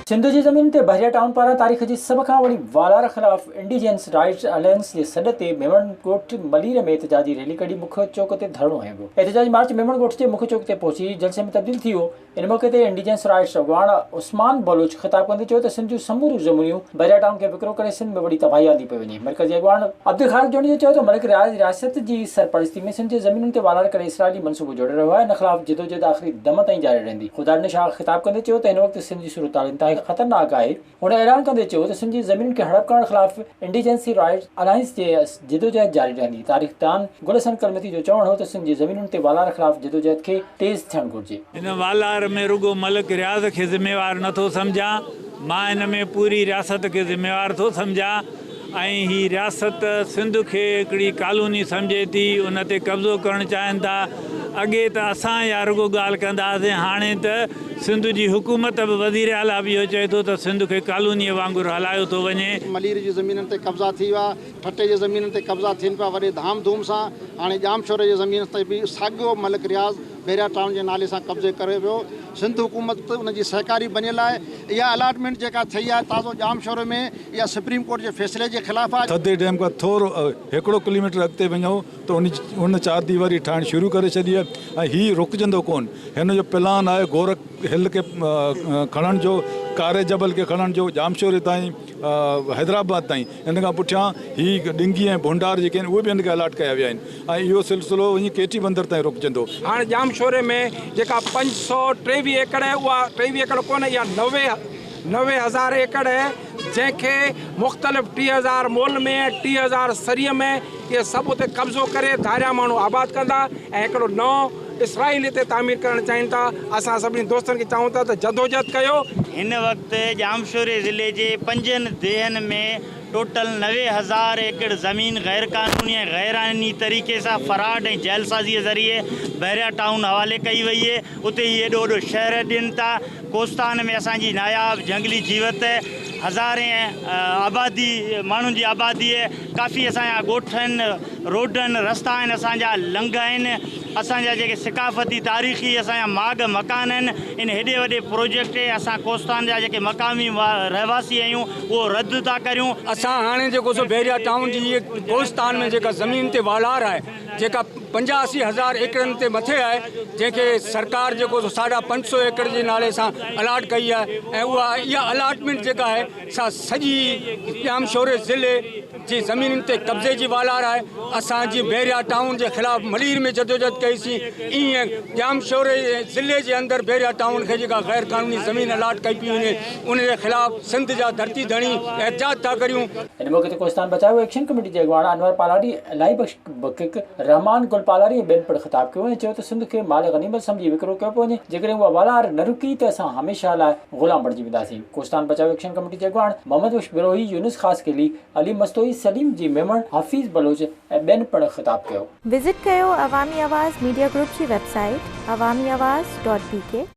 سنڌ جي زمين تي بحريا ٽائون پاران تاريخ جي سڀ کان وڏي والار خلاف انڊيجنس رائٽس الائنس جي سڏ تي ميمڻ ڳوٺ ملير ۾ احتجاجي ريلي ڪڍي مک چوڪ تي ڌرڻو هنيو ويو. احتجاجي مارچ ميمڻ ڳوٺ جي مک چوڪ تي پهچي جلسي ۾ تبديل ٿي ويو. ان موقعي تي انڊيجنس رائٽس اڳواڻ عثمان بلوچ خطاب ڪندي چيو ته سنڌ جون سموريون زمينون بحريا ٽائون کي وڪرو ڪري سنڌ ۾ وڏي تباهي آندي پئي وڃي. مرڪزي اڳواڻ عبدالخالق جوڻيجو چيو ته ملڪ رياض رياست جي سرپرستي ۾ سنڌ جي زمينن تي والار ڪري اسرائيلي منصوبو جوڙي رهيو آهي ان خلاف جدوجهد آخري دم تائين جاري رهندي. خدارنه شاهه خطاب ڪندي چيو ته هن وقت سنڌ جي صورتحال انتهائي خطرناڪ آهي. هن اعلان ڪندي چيو ته سنڌ جي زمينن کي هڙپ ڪرڻ خلاف انڊيجنسي رائٽس الائنس جي جدوجهد جاري رهندي. تاريخدان گل حسن ڪلمتي جو چوڻ هو ته سنڌ جي زمينن تي والار خلاف جدوجهد کي تيز ٿيڻ گهرجي. هن والار ۾ رڳو ملڪ رياض کي ذميوار نه ٿو سمجهان، مان هن ۾ پوري رياست کي ذميوار ٿو سمجهان ۽ هي رياست سنڌ کي هڪڙي ڪالوني سمجهي ٿي، ان تي قبضو ڪرڻ چاهين ٿا. اڳي ته اسان اها رڳو ڳالهه ڪندا هئاسين، هاڻي ته سنڌ جي حڪومت به وزير اعليٰ به اهو چئي ٿو ته سنڌ کي ڪالونيء وانگر هلايو ٿو وڃي. ملير جي زمينن تي قبضا ٿي ويا، ٺٽي جي زمينن تي قبضا ٿين پيا وڏي ڌام ڌوم سان، هاڻي ڄامشوري جي زمين تي به ساڳيو ملڪ رياض بحريا ٽائون جي نالي سان قبضي ڪري ويو، سنڌ حڪومت ان جي سهڪاري بنيل آهي، اها الاٽمينٽ جيڪا ٿئي آهي تازو ڄامشوري ۾ اها سپريم ڪورٽ جي فيصلي جي خلاف آهي. ٿڌي ڊيم کان ٿورو هڪڙو ڪلوميٽر اڳتي وڃو ته ان چار ديواري ٺاهڻ شروع ڪري ڇڏي آهي ۽ هي رڪجندو ڪونه. هن جو پلان آهي گورک هل کي کڻڻ جو، ڪاري جبل کي کڻڻ جو، ڄامشوري تائين، حيدرآباد تائين. ان کان پٺيان هي ڏنگي ۽ ڀونڊار جيڪي آهن اهي به هن کي الاٽ ڪيا ويا آهن ۽ اهو سلسلو وڃي ڪيٽي بندر تائين رڪجندو. هاڻ ڄامشوري ۾ جيڪا 523 ايڪڙ آهي اها 23 ايڪڙ ڪونه اها 90 هزار ايڪڙ آهي جنهن کي مختلف 3000 مول ۾ 3000 سريء ۾ اهي سڀ اتي قبضو ڪري ڌاريا ماڻهو آباد ڪندا ۽ هڪڙو نئون اسرائيل اتي تعمير ڪرڻ چاهين ٿا. اسان سڀني دوستن کي چاهون ٿا ته جدوجهد ڪيو. هن وقت ڄامشوري ضلعي جي پنجن ديهن ۾ ٽوٽل 90 هزار ايڪڙ زمين غيرقانوني ۽ غيرآئيني طريقي سان فراڊ ۽ جعلسازي ذريعي بحريا ٽائون حوالي ڪئي وئي اهي. اتي هي ايڏو وڏو شهر ڏين ٿا. ڪوستان ۾ اسان جي ناياب جهنگلي جيوت، هزارين آبادي ماڻهن جي آبادي، ڪافي اسان جا ڳوٺ آهن، روڊ آهن، رستا آهن، اسان جا لنگهه آهن، اسان جا جيڪي ثقافتي تاريخي اسان جا ماڳ مڪان آهن، ان هيڏي وڏي پروجيڪٽ کي اسان ڪوستان جا جيڪي مقامي رهواسي آهيون اهو رد ٿا ڪريون. اسان هاڻي جيڪو سو بحريا ٽائون جي هيء ڪوستان ۾ جيڪا زمين تي والار آهي جيڪا 85 هزار ايڪڙن تي مٿي آهي جنهن کي سرڪار جيڪو سو 550 ايڪڙ جي نالي سان الاٽ ڪئي آهي ۽ اها اها الاٽمينٽ جيڪا آهي سا سڄي ڄامشوري ضلعي جي زمينن تي قبضي جي والار آهي. اسان جيئن بحريا ٽائون جي خلاف ملير ۾ جدوجهد ڪئي سين ايئن ڄامشوري ضلعي جي اندر بحريا ٽائون کي جيڪا غير قانوني زمين الاٽ ڪئي پئي وڃي ان جي خلاف سنڌ جا ڌرتي ڌڻي احتجاج ٿا ڪريون. ان موقعي تي ڪوهستان بچايو ايڪشن ڪميٽي جي اڳواڻ انور پالاري، الاهي بخش بڪڪ، رحمان گل پالاري ۽ ٻين پڻ خطاب ڪيو ۽ چيو ته سنڌ کي مال غنيمت سمجهي وڪرو ڪيو پيو وڃي، جيڪڏهن اها والار نه رڪي ته اسان هميشه لاء غلام بڻجي وينداسين. ڪوهستان بچايو ايڪشن ڪميٽي جي اڳواڻ محمد بخش بروهي، يونس خاصخيلي، علي مستوئي، سليم جي ميمڻ، حفيظ بلوچ ۽ ٻين پڻ خطاب ڪيو. وزٽ ڪيو عوامي آواز ميڊيا گروپ جي web site Awami Awaz dot B K.